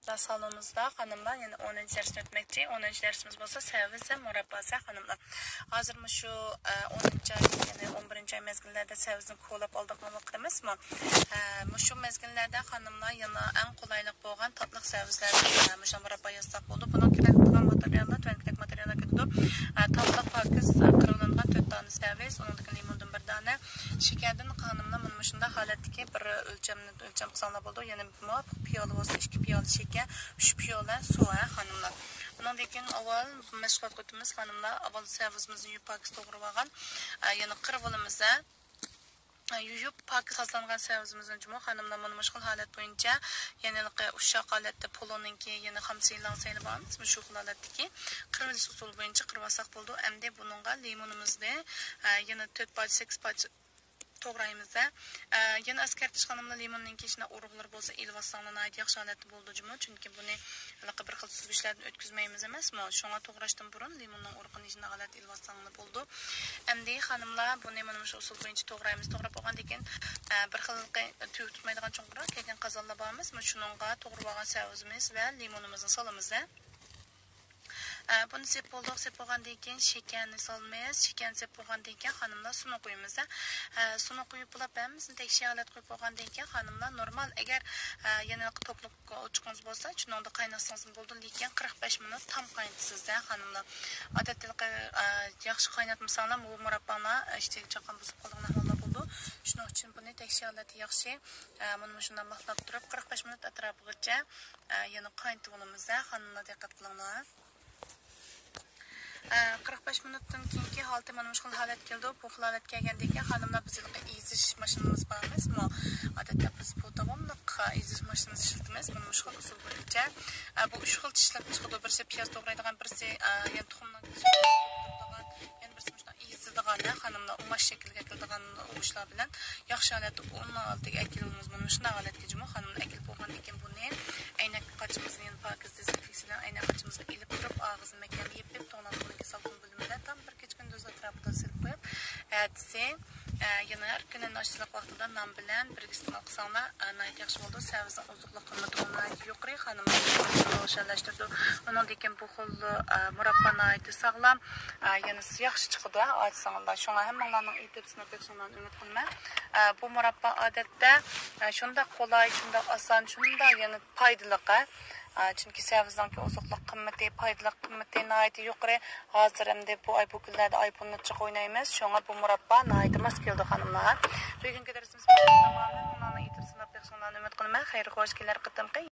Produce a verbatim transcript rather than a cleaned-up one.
سالونىمىزدا خانىملار يەنە ئونىنچى دەرسنى ئۆتمەكچى. ئونىنچى دەرسىمىز بولسا سەۋزە مۇرابباسى خانىملار. ھازىر مۇشۇ، ئە، ئونىنچى ئاي، يەنى ئون بىرىنچى ئاي مەزگىللەردە سەۋزىنى كولاپ ئالىدىغان ۋاقتىمىزمۇ؟ ئە، مۇشۇ مەزگىللەردە خانىملار يەنە ئەڭ قولايلىق بولغان تاتلىق سەۋزىلەردىن، ئە، مۇشۇ مۇراببا يازساق بولىدۇ. بۇنىڭ كېرەك قىلىدىغان ماتېرىياللار تۆۋەندىكىدەك ماتېرىياللار كېتىدۇ. ئە، تاتلىق پاكىز، ئە، قىرىۋېلىنغان تۆت دانە سەۋز، ئۇنىڭدىن كېيىن لىموندىن بىر دانە، شېكەردىن خانىملار مانا مۇشۇنداق ھالەتتىكى بىر ئۆلچەمنى ئۆلچەم قىلساڭلار بولىدۇ. يەنى مۇۋاپىق پىيالە بولسا ئىككى پىيالە شېكەر، ئۈچ پىيالە سۇ، ھە، خانىملار. ئۇنىڭدىن كېيىن ئاۋۋال مەشغۇلاتقا ئۆتىمىز، خانىملار. ئاۋۋال سەۋزىمىزنى يۇيۇپ پاكىز توغرىۋالغان، ئە، يەنە قىرىۋالىمىز، ھە. ئە، يۇيۇپ پاكىز تازىلانغان سەۋزىمىزنى جۇمۇ خانىملار مانا مۇشۇ خىل ھالەت بويىچە، يەنى ئۇششاق ھالەتتە پولۇنىڭكى، يەنى خامسىلىڭ سەيلى بارمىز، مۇشۇ خىل ھالەتتىكى قىرىۋېلىش ئۇسۇلى بويىچە قىرىۋالساق بولىدۇ. ئەمدى بۇنىڭغا لىمونىمىزنى، ئە، يەنە تۆت پارچە، سەككىز پارچە توغرايمىز، ھە. ئە، يەنە ئەسكەرتىش خانىملار، لىموننىڭ كېيىن ئۇرۇقلىرى بولسا ئېلىۋالساڭلار ناھايىتى ياخشى ھالەتتە بولىدۇ جۇمۇ، چۈنكى بۇنى ھېلىقى بىر خىل سۈزگۈچلەردىن ئۆتكۈزمەيمىز ئەمەسمۇ، شۇڭا توغراشتىن بۇرۇن لىموننىڭ ئۇرۇقىنى شۇنداق ھالەتتە ئېلىۋالساڭلار بولىدۇ. ئەمدى خانىملار بۇنى مانا مۇشۇ ئۇسۇل بويىچە توغرايمىز، توغراپ بولغاندىن كېيىن، ئە، بىر خىل تۈۋە تۇتمايدىغان چوڭقۇراق كەلگەن قازانلار بارمىز، مۇشۇنىڭغا توغرىۋالغان سەۋزىمىز ۋە لىمونىمىزنى سالىمىز، ھە. ئە، بۇنى سېلىپ بولدۇق. سېلىپ بولغاندىن كېيىن شېكەرنى سالىمىز. شېكەرنى سېلىپ بولغاندىن كېيىن خانىملار سۇنى قۇيىمىز. ئە، سۇنى قۇيۇپ بولۇپ ھەممىسىنى تەكشى ھالەتكە قويۇپ بولغاندىن كېيىن خانىملار نورمال، ئەگەر، ئە، يەنە توكلۇق ئوچىقىڭىز بولسا، شۇنىڭدا قايناتسىڭىزمۇ بولىدۇ، لېكىن قىرىق بەش مىنۇت تام قاينىتىسىز، ھە، خانىملار. ئادەتتە، ئە، ياخشى قايناتمىساڭلار، بۇ مۇرابباڭلار ئىچىدىكى چاققان بۇزۇپ قالىدىغان ئەھۋاللار بولىدۇ. شۇنىڭ ئۈچۈن بۇنى تەكشى ھالەتتە ياخشى، ئە، مانا مۇشۇنداق ماخلاپ تۇرۇپ، قىرىق بەش مىنۇت ئەتراپىغىچە، ئە، يەنە قاينىتىپ ئالىمىز، ھە، خانىملار، دىققەت قىلىڭلار. ئە، قىرىق بەش مىنۇتتىن كېيىنكى ھالىتى مانا مۇشۇ خىل ھالەت كېلىدۇ. بۇ خىل ھالەتكە كەلگەندىن كېيىن خانىملار بىز ھېلىقى ئېزىش ماشىنىمىز بار ئەمەسمۇ؟ ئادەتتە بىز بۇ داۋاملىق ئېزىش ماشىنىسى ئىشلىتىمىز. مانا مۇشۇ خىل ئۇسۇل بويىچە. ئە، بۇ ئۈچ خىل چىشلىق چىقىدۇ. بىرسى پىياز توغرايدىغان، بىرسى، ئە، يەنە تۇخۇمنىڭ، يەنە بىرسى مۇشۇنداق ئېزىدىغان، خانىملار ئۇماش شەكلىگە كېلىدىغان ئۇمۇچلار بىلەن ياخشى ھالەتتە ئۇننىڭ ئالدىغا ئەكېلىۋالىمىز. مانا مۇشۇنداق ھالەتكە جۇمۇ خانىملار ئەكېلىپ بولغاندىن كېيىن بۇنى ئەينەك قاچىمىزنى يەنە پاكىز دېزىنفېكسىيە بىلەن ئەينەك قاچىمىزغا ئېلىپ تۇرۇپ، ئاغزىنى مەھكەم يېپىپ، توڭلاتقۇنىڭكى سالقىن بۆلۈمىدە تام بىر كېچە كۈندۈز ئەتراپىدا سېلىپ قويۇپ، ئەتىسى، ئە، يەنە ھەر كۈنى ئاشلىق ۋاقتىدا نان بىلەن بىرگە ئىستېمال قىلساڭلار، ئە، ناھايىتى ياخشى بولىدۇ. سەۋزىنىڭ ئوزۇقلۇق قىممىتى ناھايىتى يۇقىرى، خانىملارنى روشەنلەشتۈرىدۇ. ئۇنىڭدىن كېيىن بۇ خىل، ئە، مۇراببا ناھايىتى ساغلام، ئە، يەنە ياخشى چىقىدۇ، ئاچساڭلار. شۇڭا ھەممىڭلارنىڭ ئېتىپ سىناپ بېقىشىڭلارنى ئۈمىد قىلىمەن. ئە، بۇ مۇراببا ئادەتتە، ئە، شۇنداق قولاي، شۇنداق ئاسان، شۇنداق يەنە پايدىلىق، ھە. ئە، چۈنكى سەۋزىنىڭكى ئوزۇقلۇق قىممىتى، پايدىلىق قىممىتى ناھايىتى يۇقىرى. ھازىر ئەمدى بۇ ئاي، بۇ كۈنلەردە ئايفون نەچچىگە ئوينايمىز، شۇڭا بۇ مۇراببا ناھايىتى ماس كېلىدۇ، خانىملار. بۈگۈنكى دەرسىمىز تامامەن. مۇنۇنى ئېتىپ سىناپ بېقىشىڭلارنى ئۈمىد قىلىمەن. خەير خوش كېلەر قېتىمقى.